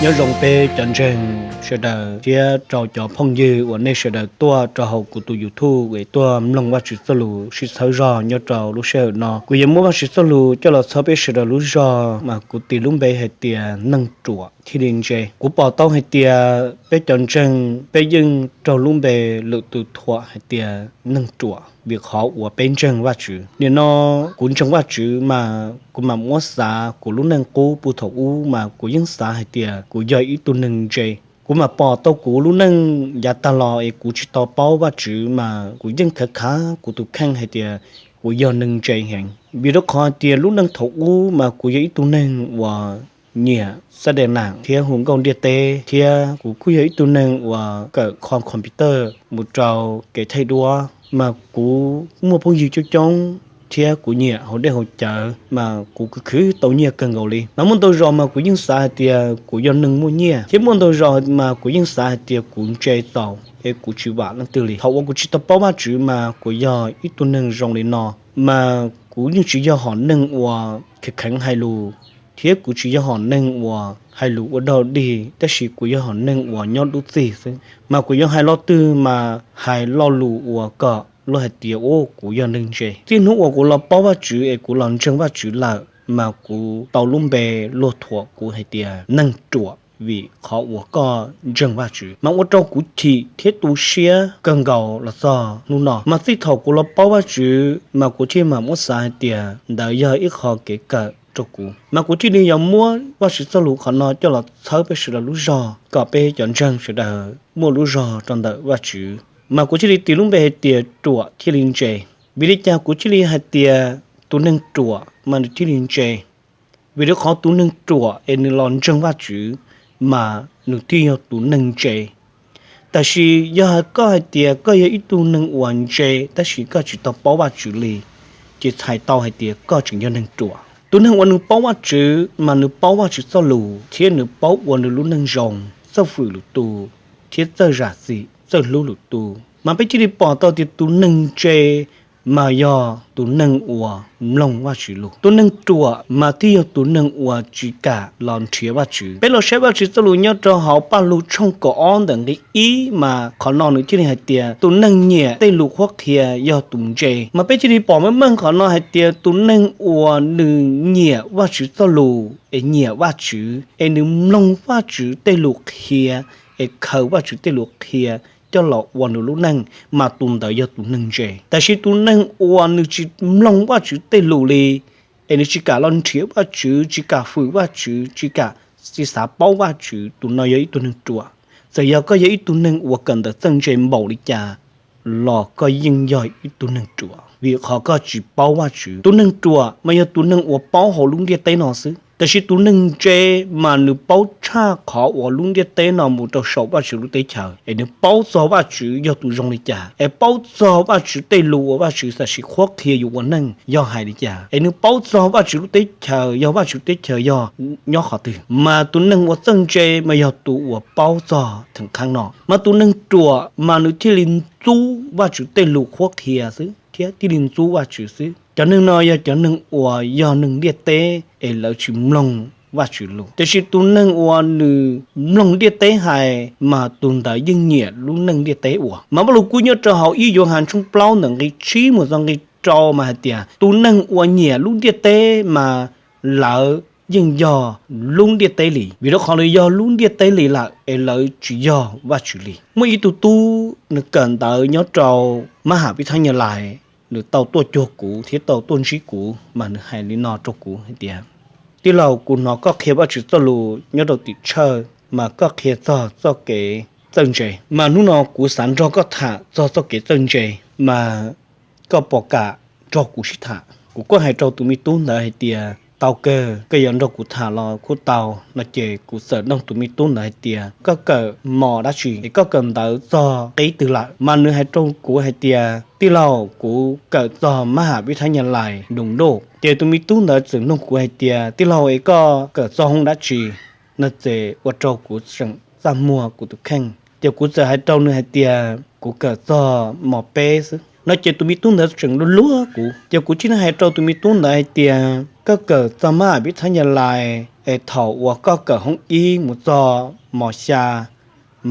Nyob zoo peb cov ntseeg sawv daws thiab rau cov phooj ywg uas nej sawv daws tuaj rau hauv kuv tus YouTube es tuaj mloog Vajtswv txoj lus sib txhawb zog nyob rau lub sij hawm no. Kuv yuav muab Vajtswv txoj lus coj los txhawb peb sawv daws lub zog mas kuv tis lub npe hais tias neeg ruam thiaj li ntse. Kuv pom tau hais tias peb cov ntseeg peb yeej raug lub npe lwm tus thuam hais tias neeg ruam vim qhov uas peb ntseeg Vajtswv. Nim no kuv ntseeg Vajtswv mas kuv mam muab xav kuv lub neej qub puag thaum ub mas kuv yeej xav hais tias kuv yog ib tug neeg ntse. Kuv mam pom tau kuv lub neej yav tag los es kuv tsis tau paub Vajtswv mas kuv yeej khav khav kuv tus kheej hais tias kuv yog neeg ntse heev. Vim rau qhov hais tias lub neej thaum ub mas kuv yog ib tug neeg uas nyiam xab des nas thiab hu nkauj ntiaj teb, thiab kuv kuj yog ib tug neeg uas kawm kho computer mus rau kev thaij duab, mas kuv muaj phooj ywg coob coob thiab kuv nyiam haus dej haus cawv mas kuv khwv khwv tau nyiaj kawg nkaus li. Mas muaj ntau zaus mas kuv yeej xav hais tias kuv yog neeg muaj nyiaj, thiab muaj ntau zaus mas kuv yeej xav hais tias kuv ntse txaus es kuv tsis vam leej twg li. Thaum uas kuv tsis tau paub Vajtswv mas kuv yog ib tug neeg zoo li no, mas kuv yeej tsis yog hom neeg uas kheev kheev hais lus, thiab kuv tsis yog hom neeg uas hais lus ua dog dig, tab sis kuv yog hom neeg uas nyob dub txig xwb. Mas kuv yuav hais lo twg mas hais lo lus uas kom luag hais tias, u, kuv yog neeg ntse. Txij hnub uas kuv los paub Vajtswv es kuv los ntseeg Vajtswv lawm, mas kuv tau lub npe luag thuam kuv hais tias neeg ruam vim qhov uas koj ntseeg Vajtswv. Mas ua rau kuv chim thiab tu siab kawg nkaus los txog hnub no. Mas txij thaum kuv los paub Vajtswv mas kuv thiaj mam muab xav hais tias ntawd yog ib qho kev kawm rau kuv. Mas kuv thiaj li yuav muab Vajtswv txoj lus qhov no coj los txhawb peb sawv daws lub zog kom peb cov ntseeg sawv daws muaj lub zog rau ntawm Vajtswv. Mas kuv thiaj li tis lub npe hais tias ruam thiaj li ntse. Vim li cas kuv thiaj li hais tias tus neeg ruam mas nws thiaj li ntse? Vim rau qhov tus neeg ruam es nws los ntseeg Vajtswv mas nws thiaj yog tus neeg ntse. Tab sis yog hais koj hais tias koj yog ib tug neeg uas ntse tab sis koj tsis tau paub Vajtswv li, ces txhais tau hais tias koj tseem yog neeg ruam. Tus neeg uas nws paub Vajtswv mas nws paub Vajtswv txoj lus thiab nws paub ua nws lub neej zoo, txawj fwm lwm tus thiab txawj zam txim, txawj hlub lwm tus. Mas peb thiaj li pom tau tias tus neeg ntse mas yog tus neeg uas mloog Vajtswv lus. Tus neeg ruam mas thiaj yog tus neeg uas tsis kam los nrhiav Vajtswv. Peb los saib Vajtswv txoj lus nyob rau hauv Paj Lug tshooj kaum ob ntawm nqe ib mas qhov no nws thiaj li hais tias tus neeg nyiam tej lus qhuab qhia yog tus ntse. Mas peb thiaj li pom meej meej qhov no hais tias tus neeg uas nws nyiam Vajtswv txoj lus es nyiam Vajtswv es nws mloog Vajtswv tej lus qhia es khaws Vajtswv tej lus qhia coj los ua nws lub neej mas tus ntawd yog tus neeg ntse. Tab sis tus neeg uas nws tsis mloog Vajtswv tej lus li, es nws tsis kam los nrhiav Vajtswv, tsis kam fwm Vajtswv, tsis kam tsis xav paub Vajtswv, tus no yog ib tug neeg ruam. Txawm yog koj yog ib tug neeg uas kawm ntawv txawj ntse npaum li cas los koj yeej yog ib tug neeg ruam, vim qhov koj tsis paub Vajtswv. Tus neeg ruam mas yog tus neeg uas paub hauv lub ntiaj teb no xwb, tab sis tus neeg ntse mas nws paub tshaj qhov uas lub ntiaj teb no mus rau saum Vajtswv lub teb chaws, es nws paub txog Vajtswv yog tus zoo li cas, es paub txog Vajtswv tej lus uas Vajtswv tam sim qhuab qhia yus ua neej yog hais li cas, es nws paub txog Vajtswv lub teb chaws yog Vajtswv teb chaws yog nyob qhov twg. Mas tus neeg uas txawj ntse mas yog tus uas paub txog theem qhaab no. Mas tus neeg ruam mas nws thiaj li ntxub Vajtswv tej lus qhuab qhia xwb thiab thiaj li ntxub Vajtswv xwb. Cov neeg no yog cov neeg uas yog neeg ntiaj teb es lawv tsis mloog Vajtswv lus. Tiam sis tus neeg uas nws mloog ntiaj teb hais mas tus ntawd yeej nyiam lub neej ntiaj teb ua. Mas Paj Lug kuj nyob rau hauv ib Yauhas tshooj plaub ntawm nqe tsib mus txog nqe rau mas hais tias tus neeg uas nyiam lub ntiaj teb mas lawv yeej yog lub ntiaj teb li, vim rau qhov lawv yog lub ntiaj teb li lawm es lawv tsis yog Vajtswv li. Muaj ib tug tub nws kawm ntawv nyob rau mab ham vib thab Nyab Laj, nws tau tuaj cuag kuv thiab tau tuaj ntsib kuv mas nws hais li no rau kuv hais tias, tij laug, kuv hnov koj qhia Vajtswv txoj lus nyob rau tim tshawj mas koj qhia txog txoj kev txawj ntse, mas hnub no kuv xav nrog koj tham txog txoj kev txawj ntse, mas koj puas kam nrog kuv sib tham? Kuv kuj hais rau tus me tub ntawd hais tias, tau kawg, koj yuav nrog kuv tham los kuj tau. No ces kuv txawm nug tus me tub ntawd hais tias, koj kawm mos dab tsi es koj kawm ntawv txog qib twg lawm? Mas nws hais rau kuv hais tias, tij laug, kuv kawm txog mab ham vib thab Nyab Laj nus ntuj. Ces tus me tub ntawd txawm nug kuv hais tias, tij laug, es koj kawm txog hoob dab tsi? No ces ua rau kuv tseem txaj muag kuv tus kheej. Ces kuv txawm hais rau nws hais tias, kuv kawm txog mos peb xwb. No ces tus me tub ntawd tseem luag luag kuv. Ces kuv thiaj li hais rau tus me tub ntawd hais tias, koj kawm txog mab ham vib thab Nyab Laj es thaum uas koj kawm hoob ib mus txog mos xya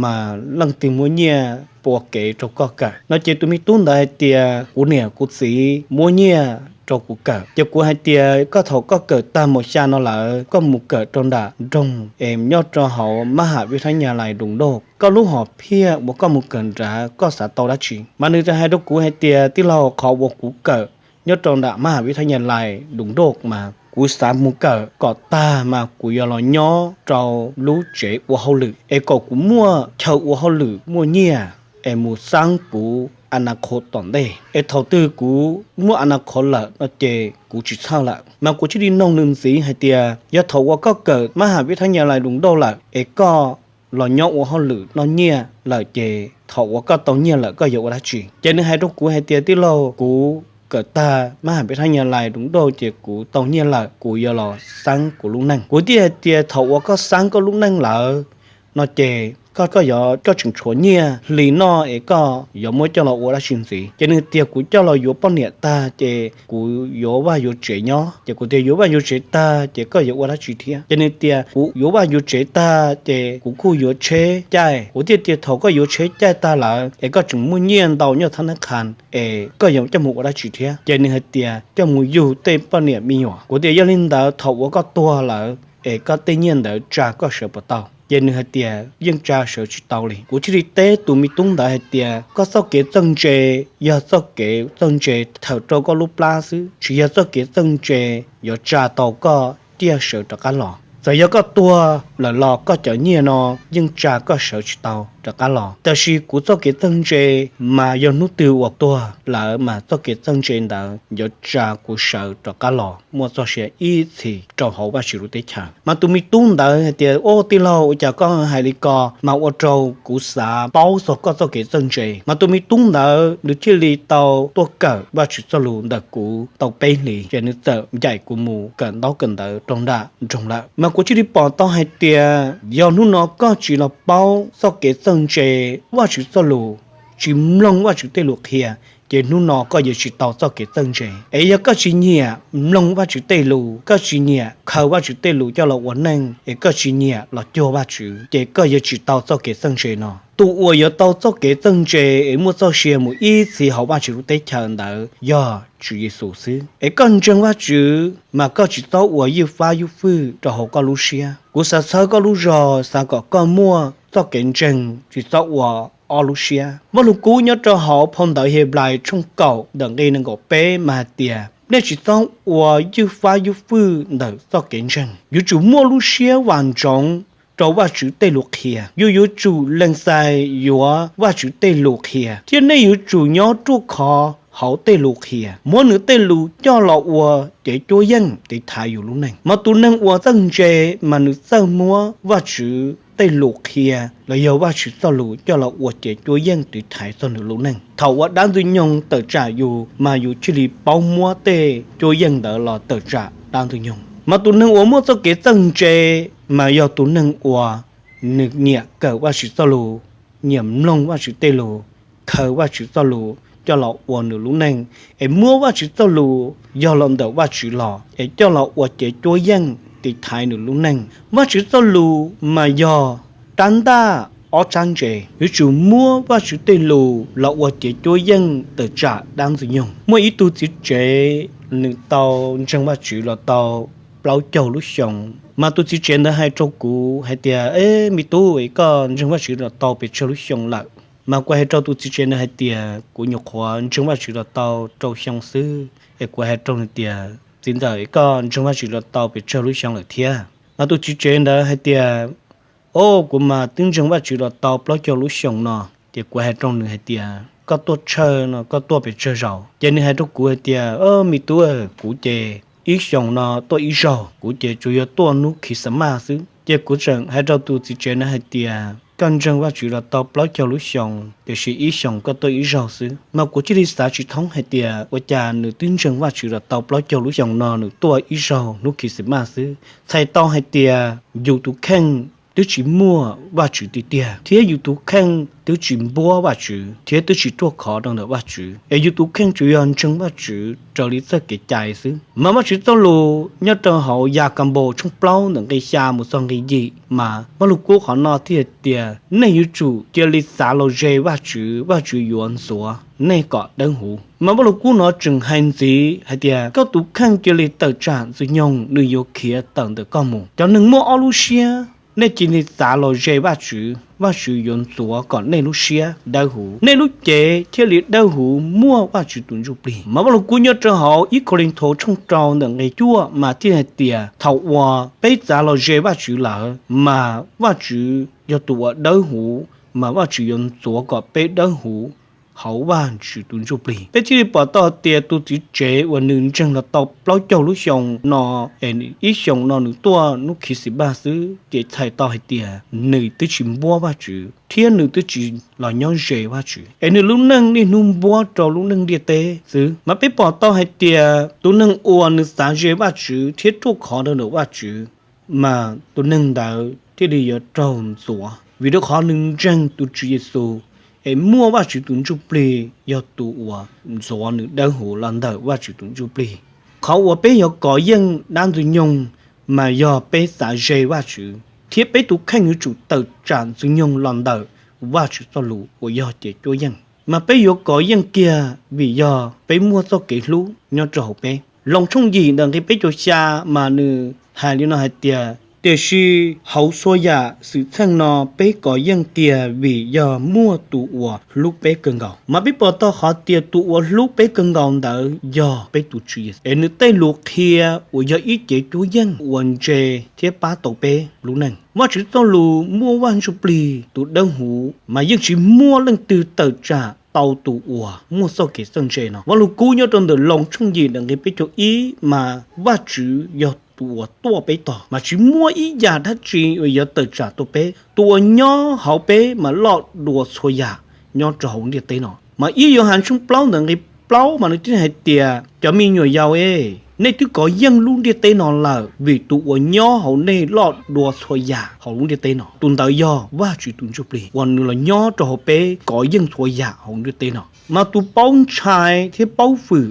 mas leej twg muaj nyiaj pua kev rau koj kawm no? Ces tus me tub ntawd hais tias kuv niam kuv txiv muab nyiaj rau kuv kawm. Ces kuv hais tias koj thaum koj kawm tag mos xya no lawm koj mus kawm rau nram nroog es nyob rau hauv mab ham vib thab nyas lais dum doj, koj lub hom phiaj uas koj mus kawm nrad koj xav tau dab tsi? Mas nws hais rau kuv hais tias tij laug, qhov uas kuv kawm nyob rau nram mab ham vib thab nyas lais dum doj mas kuv xav mus kawm kom tag mas kuv yuav los nyob rau lub tsev ua hauj lwm es kom kuv muaj chaw ua hauj lwm muaj nyiaj es mus xaab kuv a na qhov tom ntej, es thaum twg kuv muaj a na qhov lawm no ces kuv tsis txhawj lawm. Mas kuv thiaj li noog nws ntxiv hais tias yog thaum uas koj kawm mab ham vib thab nyas lais dum doj lawm es koj los nyob ua hauj lwm noj nyiaj lawm ces thaum uas koj tau nyiaj lawm koj yuav ua dab tsi? Ces nws hais rau kuv hais tias tij laug, kuv kawm tag mab ham vib thab nyas lais dum doj ces kuv tau nyiaj lawm kuv yuav los xaab kuv lub neej. Kuv thiaj hais tias thaum uas koj xaab koj lub neej lawm no ces koj, koj yuav, koj tseem tshuav nyiaj hli noj es koj yuav muab coj los ua dab tsi ntxiv? Ces nws tias kuv coj los yuav poj niam tag ces kuv yuav vaj yuav tsev nyob. Ces kuv tias yuav vaj yuav tsev tag ces koj yuav ua dab tsi thiab? Ces nws tias kuv yuav vaj yuav tsev tag ces kuv kuj yuav tsheb caij. Kuv thiaj tias thaum koj yuav tsheb caij tag lawm es koj tseem muaj nyiaj ntau nyob thab nab qha es koj yuav coj mus ua dab tsi thiab? Ces nws hais tias coj mus yug tej poj niam me nyuam. Kuv tias yog li ntawd thaum uas koj tuag lawm es koj tej nyiaj ntawd tsa koj sawv puas tau? Ces nws hais tias yeej tsa sawv tsis tau li. Kuv thiaj li teb tus me tub ntawd hais tias koj txoj kev txawj ntse yog txoj kev txawj ntse thawm rau koj lub plab xwb, tsis yog txoj kev txawj ntse yuav tsa tau koj ciaj sawv rov qab los. Txawm yog koj tuag lawm los koj cov nyiaj no yeej tsa koj sawv tsis tau rov qab los. Tab sis kuv txoj kev txawj ntse mas yog hnub twg uas tuag lawm mas txoj kev txawj ntse ntawd yuav tsa kuv sawv rov qab los muaj txoj sia ib txhis rau hauv Vajtswv lub teb chaws. Mas tus me tub ntawd hais tias, Au tij laug, ua cas koj hais li ko mas ua rau kuv xav paub txog koj txoj kev txawj ntse. Mas tus me tub ntawd nws thiaj li tau tuaj kawm Vajtswv txoj lus ntawm kuv tau peb hlis, ces nws txawm ncaim kuv mus kawm ntaub kawm ntawv rau nram nroog lawm. Mas kuv thiaj li pom tau hais tias yog hnub no koj tsis los paub txoj kev txawj ntse Vajtswv txoj lus, tsis mloog Vajtswv tej lus qhia, ces hnub no koj yuav tsis tau txoj kev txawj ntse. Es yog koj tsis nyiam mloog Vajtswv tej lus, koj tsis nyiam khaws Vajtswv tej lus coj los ua neej, es koj tsis nyiam los cuag Vajtswv, ces koj yuav tsis tau txoj kev txawj ntse no. Tus uas yuav tau txoj kev txawj ntse es muaj txoj sia mus ib txhis hauv Vajtswv lub teb chaws ntawd yog Tswv Yexus xwb. Es koj ntseeg Vajtswv mas koj tsis txhob ua ywj fab ywj fwj rau hauv koj lub siab. Kuv xav txhawb koj lub zog, xav kom koj muaj txoj kev ntseeg tsis txhob ua ob lub siab. Vaj lug kub nyob rau hauv phau ntawv Henplais tshooj kaum ntawm nqe nees nkaum peb mas hais tias, nej tsis txhob ua ywj fab ywj fwj ntawm txoj kev ntseeg. Yuav tsum muaj lub siab vam ntsoov rau Vajtswv tej lus qhia. Yus yuav tsum lees txais yuav Vajtswv tej lus qhia, thiab nej yuav tsum nyob ruaj khov hauv tej lus qhia, muab nws tej lus coj los ua cev cuab yeej tiv thaiv yus lub neej. Mas tus neeg uas txawj ntse mas nws txawj muab Vajtswv tej lus qhia los yog Vajtswv txoj lus coj los ua cev cuab yeej tiv thaiv txog nws lub neej. Thaum uas dab ntxwg nyoog tawm tsam yus mas yus thiaj li paub muab tej cuab yeej ntawd los tawm tsam dab ntxwg nyoog. Mas tus neeg uas muaj txoj kev txawj ntse mas yog tus neeg uas nws nyiam kawm Vajtswv txoj lus, nyiam mloog Vajtswv tej lus, khaws Vajtswv txoj lus coj los ua nws lub neej, es muab Vajtswv txoj lus yog los ntawm Vajtswv los es coj los ua cev cuab yeej tiv thaiv nws lub neej. Vajtswv txoj lus mas yog rab ntaj ob tsab ntse, yuav tsum muab Vajtswv tej lus los ua cev cuab yeej tawm tsam dab ntxwg nyoog. Muaj ib tug txiv tsev, nws tau ntseeg Vajtswv los tau plaub caug lub xyoo. Mas tus txiv tsev ntawd hais rau kuv hais tias, E, me tub, koj ntseeg Vajtswv los tau pes tsawg lub xyoo lawm? Mas kuv hais rau tus txiv tsev ntawd hais tias, Kuv nyuam qhuav ntseeg Vajtswv los tau rau xyoo xwb. Es kuv hais rau nws tias, Txiv ntxawm, koj ntseeg Vajtswv los tau pes tsawg lub xyoo lawm thiab? Mas tus txiv tsev ntawd hais tias, O, kuv mas twb ntseeg Vajtswv los tau plaub caug lub xyoo no. Ces kuv hais rau nws hais tias, Koj tuaj tshawj no koj tuaj pes tsawg zaus? Ces nws hais rau kuv hais tias, O, me tub, kuv ces ib xyoos no tuaj ib zaug, kuv ces tsuas yog tuaj hnub Christmas xwb. Ces kuv tseem hais rau tus txiv tsev ntawd hais tias, Koj ntseeg Vajtswv los tau plaub caug lub xyoo, tiam sis ib xyoos koj tuaj ib zaug xwb. Mas kuv thiaj li xav tsis thoob hais tias ua cas nws twb ntseeg Vajtswv los tau plaub caug lub xyoo no nws tuaj ib zaug hnub Christmas xwb. Txhais tau hais tias yus tus kheej twb tsis muaj Vajtswv tiag tiag, thiab yus tus kheej twb tsis npuab Vajtswv thiab twb tsis ruaj khov rau ntawm Vajtswv, es yus tus kheej tsuas yog ntseeg Vajtswv raws li txoj kev cai xwb. Mas Vajtswv txoj lus nyob rau hauv Yakaunpaus tshooj plaub ntawm nqe xya mus txog nqe yim mas Vajluskub qhov no thiaj hais tias nej yuav tsum cia li xav los ze Vajtswv, Vajtswv yuav ntxuav nej kom dawb huv. Mas Vajluskub no tseem hais ntxiv hais tias koj tus kheej cia li tawm tsam Ntxwg Nyoog, nws yuav khiav tawm ntawm koj mus. Cov neeg muaj ob lub siab, nej cia li xav los ze Vajtswv, Vajtswv yuav ntxuav kom nej lub siab dawb huv, nej lub cev thiaj li dawb huv muaj Vajtswv tus Ntsuj Plig. Mas Vajluskub nyob rau hauv ib Kauleethaus tshooj rau ntawm nqe cuaj mas thiaj hais tias thaum uas peb xav los ze Vajtswv lawm mas Vajtswv yog tus uas dawb huv, mas Vajtswv yuav ntxuav kom peb dawb huv hauv Vajtswv tus Ntsuj Plig. Peb thiaj li pom tau tias tus txiv tsev uas nws ntseeg los tau plaub caug lub xyoo no, es ib xyoos no nws tuaj hnub Khib Xis Npaj xwb ces txhais tau hais tias nws twb tsis npuab Vajtswv thiab nws twb tsis los nyob ze Vajtswv, es nws lub neej niaj hnub npuab rau lub neej ntiaj teb xwb. Mas peb pom tau hais tias tus neeg uas nws xav ze Vajtswv thiab ruaj khov rau ntawm Vajtswv, mas tus neeg ntawd thiaj li yuav raug ntxuav vim rau qhov nws ntseeg tus Tswv Yexus, es muaj Vajtswv tus Ntsuj Plig yog tus uas ntxuav nws dawb huv los ntawm Vajtswv tus Ntsuj Plig. Qhov uas peb yuav kov yeej dab Ntxwg Nyoog mas yog peb xav ze Vajtswv, thiab peb tus kheej yuav tsum tawm tsam Ntxwg Nyoog los ntawm Vajtswv txoj lus uas yog cev cuab yeej. Mas peb yuav kov yeej kiag vim yog peb muaj txoj kev hlub nyob rau hauv peb. Loos tshooj yim ntawm nqe peb caug xya mas nws hais li no hais tias, tiam sis hauv txhua yam xwm txheej no peb kov yeej kiag vim yog muaj tus uas hlub peb kawg nkaus. Mas peb pom tau qhov tias tus uas hlub peb kawg nkaus ntawd yog peb tus Tswv Yexus, es nws tej lus qhia uas yog ib cev cuab yeej uas ntse thiab pab tau peb lub neej. Vajtswv txoj lus muaj Vaj Ntsuj Plig tus dawb huv, mas yeej tsis muaj leej twg tawm tsam tau tus uas muaj txoj kev txawj ntse no. Vaj Lug Kub nyob rau ntawm Loos tshooj yim ntawm nqe peb caug ib mas Vajtswv yog tus uas tuaj peb tog, mas tsis muaj ib yam dab tsi uas yuav tawm tsam tau peb. Tus uas nyob hauv peb mas loj dua txhua yam nyob rau hauv ntiaj teb no. Mas ib Yauhas tshooj plaub ntawm nqe plaub mas nws thiaj hais tias, cov me nyuam yaus e, nej twb kov yeej lub ntiaj teb no lawm, vim tus uas nyob hauv nej loj dua txhua yam hauv lub ntiaj teb no. Tus ntawd yog Vajtswv tus Ntsuj Plig uas nws los nyob rau hauv peb kov yeej txhua yam hauv ntiaj teb no. Mas tus paub ntshai thiab paub fwm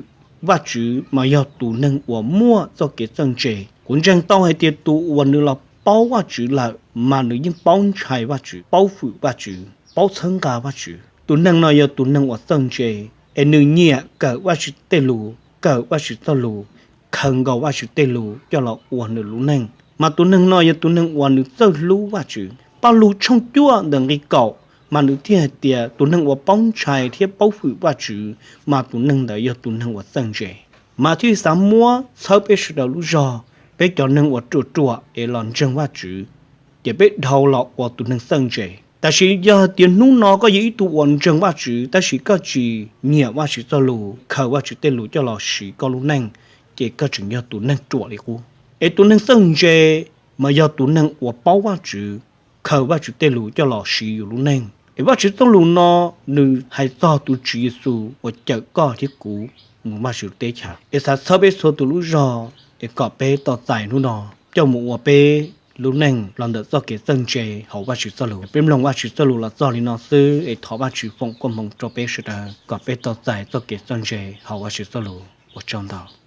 Vajtswv mas yog tus neeg uas muaj txoj kev txawj ntse. Kuv ntseeg tau hais tias tus uas nws los paub Vajtswv lawm mas nws yeej paub ntshai Vajtswv, paub fwm Vajtswv, paub txhawb nqa Vajtswv. Tus neeg no yog tus neeg uas txawj ntse, es nws nyiam kawm Vajtswv tej lus, kawm Vajtswv txoj lus, khaws nkaus Vajtswv tej lus coj los ua nws lub neej. Mas tus neeg no yog tus neeg uas nws txawj hlub Vajtswv. Paj Lug tshooj cuaj ntawm nqe kaum mas nws thiaj hais tias tus neeg uas paub ntshai thiab paub fwm Vajtswv, mas tus neeg ntawd yog tus neeg uas txawj ntse. Mas thiaj li xav muab txhawb peb sawv daws lub zog, peb cov neeg uas ruam ruam es los ntseeg Vajtswv, ces peb dhau los ua tus neeg txawj ntse. Tab sis yog tias hnub no koj yog ib tug uas ntseeg Vajtswv tab sis koj tsis nyiam Vajtswv txoj lus, khaws Vajtswv tej lus coj los siv koj lub neej, ces koj tseem yog tus neeg ruam li qub. Es tus neeg txawj ntse mas yog tus neeg uas paub Vajtswv, khaws Vajtswv tej lus coj los siv yus lub neej. Es Vajtswv txoj lus no nws hais txog tus Tswv Yexus uas cawm koj thiab kuv mus Vajtswv teb chaws. Es xav txhawb peb txhua tus lub zog es kom peb tau txais hnub no coj mus ua peb lub neej los ntawm txoj kev txawj ntse hauv Vajtswv txoj lus. Peb mloog Vajtswv txoj lus los txog li no xwb, es thov Vajtswv foom koob hmoov rau peb sawv daws kom peb tau txais txoj kev txawj ntse hauv Vajtswv txoj lus. Ua tsaug ntau.